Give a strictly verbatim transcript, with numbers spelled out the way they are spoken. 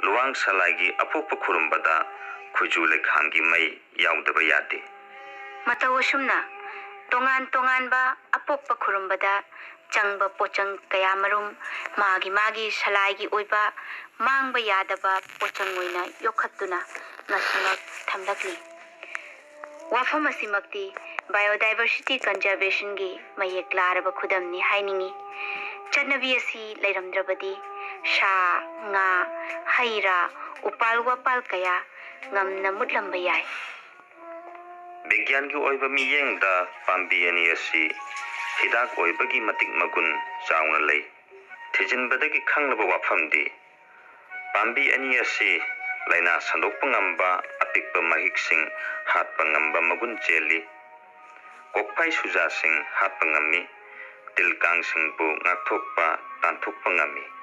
ꯂꯨꯋꯥꯡ ꯁꯂꯥꯏꯒꯤ ꯑꯄꯣꯛꯄ ꯈꯨꯔꯨꯝꯕꯗ ꯈꯨꯖꯨ ꯂꯩꯈꯥꯡꯒꯤ ꯃꯩ ꯌꯥꯎꯗꯕ ꯌꯥꯗꯦ꯫ ꯃꯇꯧ ꯑꯁꯨꯝꯅ ꯇꯣꯉꯥꯟ ꯇꯣꯉꯥꯟꯕ ꯑꯄꯣꯛꯄ ꯈꯨꯔꯨꯝꯕꯗ ꯆꯪꯕ ꯄꯣꯠꯆꯪ ꯀꯌꯥꯃꯔꯨꯝ ꯃꯥꯒꯤ ꯃꯥꯒꯤ ꯁꯂꯥꯏꯒꯤ ꯑꯣꯏꯕ ꯃꯥꯡꯕ ꯌꯥꯗꯕ ꯄꯣꯠꯆꯪ ꯑꯣꯏꯅ ꯌꯣꯛꯈꯠꯇꯨꯅ ꯉꯁꯤꯃꯛ ꯊꯝꯂꯛꯂꯤ꯫ ꯋꯥꯐꯝ ꯑꯁꯤꯃꯛꯇꯤ biodiversity conservationꯒꯤ ꯃꯌꯦꯛ ꯂꯥꯔꯕ ꯈꯨꯗꯝꯅꯤ ꯍꯥꯏꯅꯤꯡꯏ꯫ ꯆꯠꯅꯕꯤ ꯑꯁꯤ ꯂꯩꯔꯝꯗ꯭ꯔꯕꯗꯤ ꯁꯥ, ꯉꯥ, ꯍꯩ ꯔꯥ, ꯎꯄꯥꯜ ꯋꯥꯄꯥꯜ ꯀꯌꯥ ꯉꯝꯅ ꯃꯨꯠꯂꯝꯕ ꯌꯥꯏ꯫ ꯕꯤꯒ꯭ꯌꯥꯟꯒꯤ ꯑꯣꯏꯕ ꯃꯤꯠꯌꯦꯡꯗ ꯄꯥꯝꯕꯤ ꯑꯅꯤ ꯑꯁꯤ ꯍꯤꯗꯥꯛ ꯑꯣꯏꯕꯒꯤ ꯃꯇꯤꯛ ꯃꯒꯨꯟ ꯆꯥꯎꯅ ꯂꯩ꯫ ꯊꯤꯖꯤꯟꯕꯗꯒꯤ ꯈꯪꯂꯕ ꯋꯥꯐꯝꯗꯤ, ꯄꯥꯝꯕꯤ ꯑꯅꯤ ꯑꯁꯤ ꯂꯥꯏꯅꯥ ꯁꯟꯗꯣꯛꯄ ꯉꯝꯕ ꯑꯄꯤꯛꯄ ꯃꯍꯤꯛꯁꯤꯡ ꯍꯥꯠꯄ ꯉꯝꯕ ꯃꯒꯨꯟ ꯆꯦꯜꯂꯤ꯫ ꯀꯣꯛꯐꯥꯏ ꯁꯨꯖꯥꯁꯤꯡ ꯍꯥꯠꯄ ꯉꯝꯃꯤ꯫ ꯇꯤꯜ ꯀꯥꯡꯁꯤꯡꯕꯨ ꯉꯥꯛꯊꯣꯛꯄ, ꯇꯥꯟꯊꯣꯛꯄ ꯉꯝꯃꯤ꯫